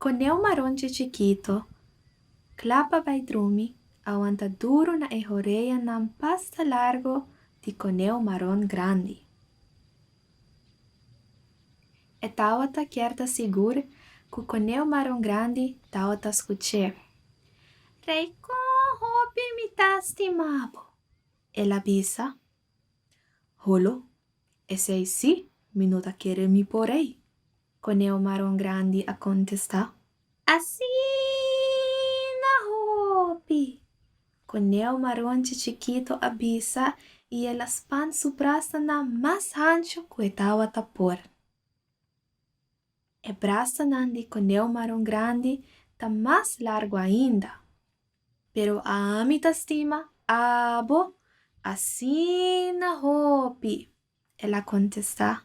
Coneu Maronchi Chikito, cla pa bay drumi, a wanta duro na e horeanan basta largo di Coneu Maron Grandi. E tawata kier ta sigur cu Coneu Maron Grandi tawata scuch'é. Rey con hopi mi ta stima bo, el a bisa. Holo, esey sí mi no ta kere mi por ey, Coneu Maron Grandi a contestá. Asina hopi! Coneu Maronchi Chikito a bisa i el a span su brasanan mas hancho cu e tawata por. E brasanan di Coneu Maron Grandi ta mas largo ainda. Pero ami ta stima abo asina hopi! El a kontestá,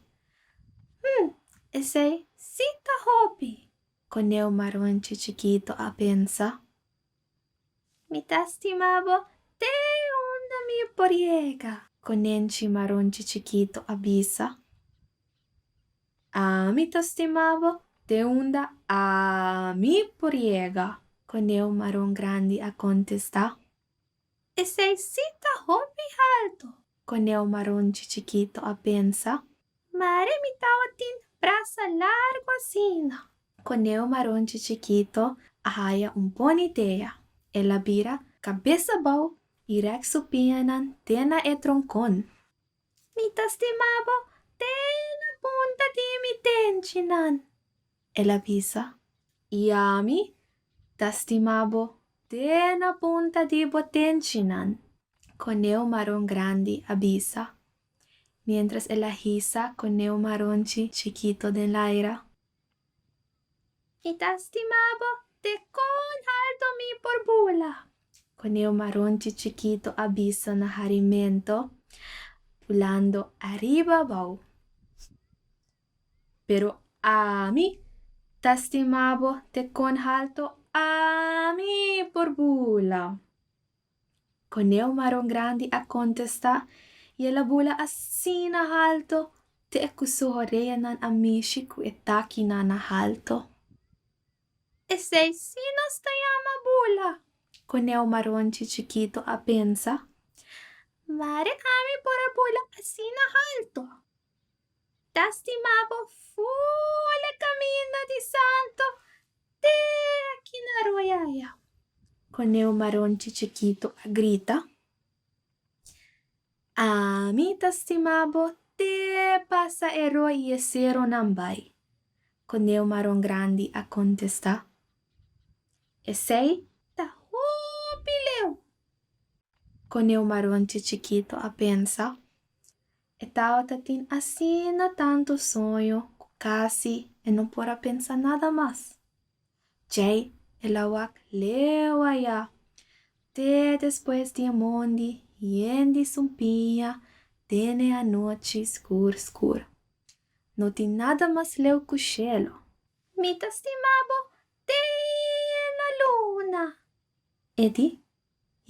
Hm, esei sí ta hopi! Koneu Maronchi Chikito a pensa. Mi ta stima bo te unda mi por yega! Konenchi Maronchi Chikito a bisa. Ami ta stima bo te unda ami por yega! Koneu Maron Grandi a kontestá. Esei sí ta hopi halto! Koneu Maronchi Chikito a pensa. Mare mi tabatin brasa largu asina! Koneu Maronchi Chikito a haya un bon idea. El a bira kabes abou i rèk su pianan te na e tronkon. Mi ta stima bo te na punta di mi tenchinan! El a bisa, I ami ta stima bo te na punta di bo tenchinan. Koneu Maron Grandi a bisa, miéntras el a hisa Koneu Maronchi Chikito den laira. Mi ta stima bo te kon halto mi por bula. Koneu Maronchi Chikito a bisa na harimento, bulando ariba abou. Pero ami ta stima bo te kon halto ami por bula. Koneu Maron Grandi a kontestá i el a bula asina halto te ku su horeanan a mishi ku e takinan na halto. Esei sí nos ta yama bula, Koneu Maronchi Chikito a pensa. Mare ami por a bula asina halto. Ta stima bo ful e kaminda di santo te aki na Royaya! Koneu Maronchi Chikito a grita. Ami ta stima bo te pasa e roi i e seronan bai, Koneu Maron Grandi a kontestá. Esei ta hopi leu! Koneu Maronchi Chikito a pensa. E tabata tin asina tantu soño ku kasi e no por a pensa nada mas. Djei el a wak leu ayá, te despues di e mondi yen di sumpiña den e anochi skur skur. No tin nada mas leu ku shelu. Mi ta stima bo te na luna! E di,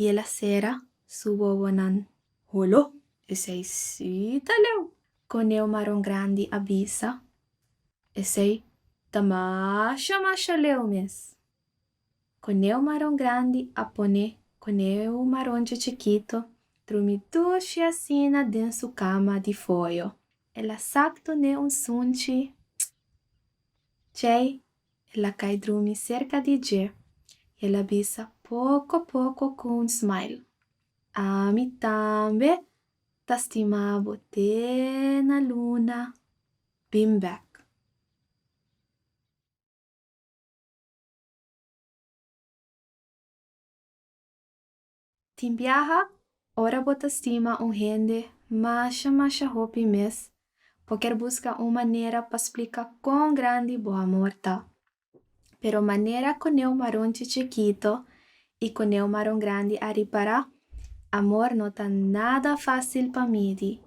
i el a sera su wowonan. Holo, esei sí ta leu! Koneu Maron Grandi a bisa. Esei ta masha masha leu mes! Koneu Maron Grandi a pone Koneu Maronchi Chikito drumi dushi asina den su kama di foyo. El a sak dun'é un sunchi. Djei El a kai drumi serka di dje i el a bisa poko poko ku un smile, Ami tambe ta stima bo te na luna, bin bek. Tin biaha, ora bo ta stima un hende masha masha hopi mes, bo kier buska un manera pa splika kon grandi bo amor ta. Pero manera koneu maronchi chikito i koneu maron grandi a ripará, amor no ta nada fásil pa midi.